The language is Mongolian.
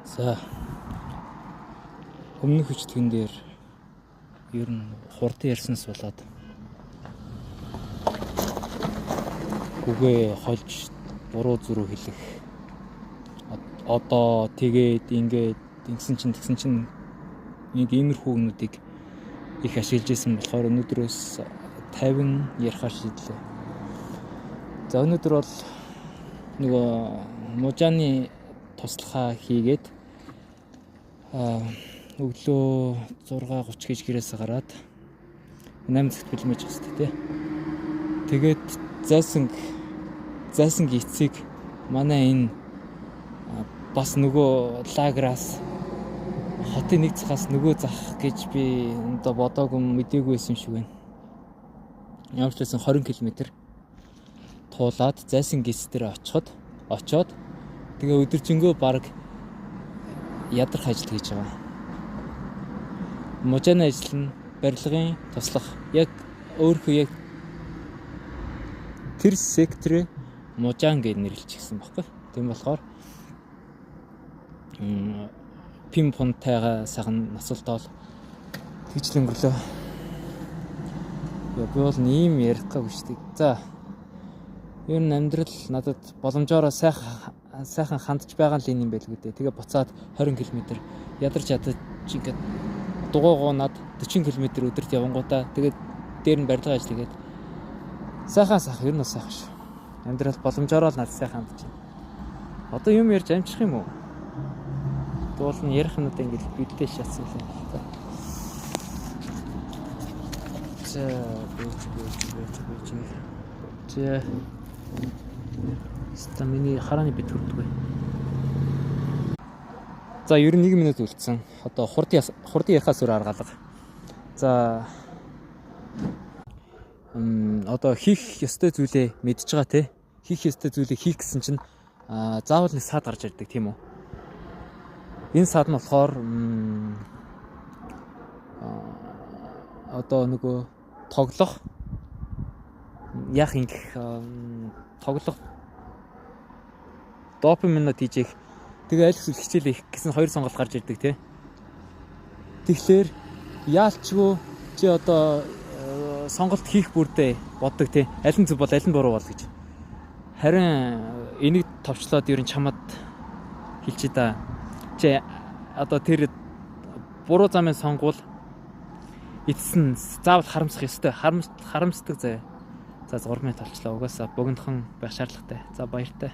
За, өмнөх хөчлөгөн дээр ер нь хурдан ярьсанс болоод үгээ хольж буруу зүрүү хэлэх, одоо тэгээд ингээд ингэсэн чинь тэгсэн чинь нэг иймэрхүү юмнуудыг их ашиглаж исэн болохоор өнөөдрөөс 50 ярихаар шийдлээ. За, өнөөдөр бол нөгөө мужааны туслахаа хийгээд өглөө 6:30 гэж гэрээс гараад 8 цагт бэлэн байж хэвчээ, тий. Тэгээд зайсан эцэг манай энэ бас нөгөө лаграас хотын нэг захаас нөгөө зах гэж би одоо бодоогүй, мдээгүй байсан юм шиг байна. Ямар ч байсан 20 км туулаад зайсан гэс дээр очоод тэгээ өдөржингөө баг ядрах ажил хийж байгаа. Мужааны ажил нь барилгын туслах. Яг өөрхөө яг тэр секторыг мужаан гэж нэрлэчихсэн баггүй. Тийм болохоор пим пунтайгаа сайхан насалтоол тэгж л өнгөрлөө. Яа, би бол ийм ярих гаагүй шүү дээ. За, ер нь амьдрал надад боломжоороо сайхан сайхан хандж байгаа л юм байлгүй дээ. Тэгээ буцаад 20 км ядарч ядаж ингээд дугуй гунаад 40 км өдөрт явангуудаа тэгээд дээр нь барилга ажил хийгээд сайхан сайхан, ер нь сайхан шүү. Амьдрал боломжоороо л надад сайхан хандж байна. Одоо юм ярьж амжих юм уу? Дуул нь ярих юмнуудаа ингээд бэлдээ шатсан юм л та. За, бэж бэж бэж бэж. За. Ста миний харааны бит хүрдэггүй. За, ер нь 1 минут үлдсэн. Одоо хурд хурдан ярихаас өөр арга алга. За, одоо хийх ёстой зүйлээ мэдж байгаа, те. Хийх ёстой зүйлээ хийх гэсэн чинь заавал нэг саад гарч ирдэг, тийм үү? Энэ саад нь болохоор одоо нөгөө тоглох яах ингэх тоглох, допаминод хийжих, тэгээ аль эсвэл хичээл хийх гэсэн хоёр сонголт гарч ирдэг, тий. Тэгэхээр яалчгүй чи одоо сонголт хийх бүрдээ боддог, тий. Аль нь зөв бол, аль нь буруу бол гэж. Харин энийг товчлоод ер нь чамд хэлчихье да. Чи одоо тэр буруу замыг сонгуул эцэс нь заавал харамсах ёстой. Харамсдаг заяа. За, 3 минут болчлоо. Угаасаа богинохон байх шаардлагатай. За, баяртай.